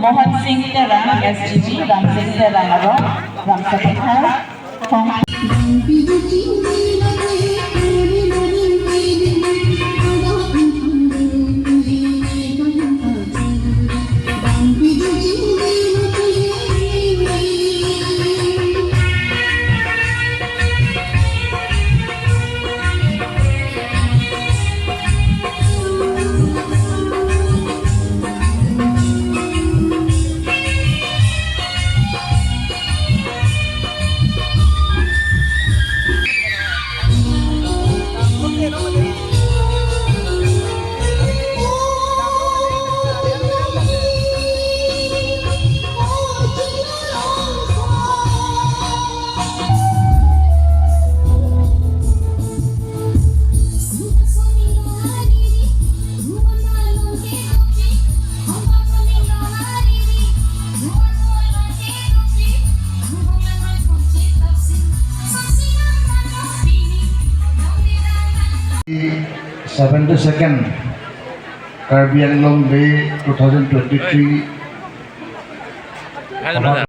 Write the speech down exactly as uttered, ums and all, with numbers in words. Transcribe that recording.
Mohan Singh Terang, S G B, Ram Singh Terang arong, Ramsa Pathar, Kong- Seventy-second Karbi Anglong Day two thousand twenty-three. Hello, brother.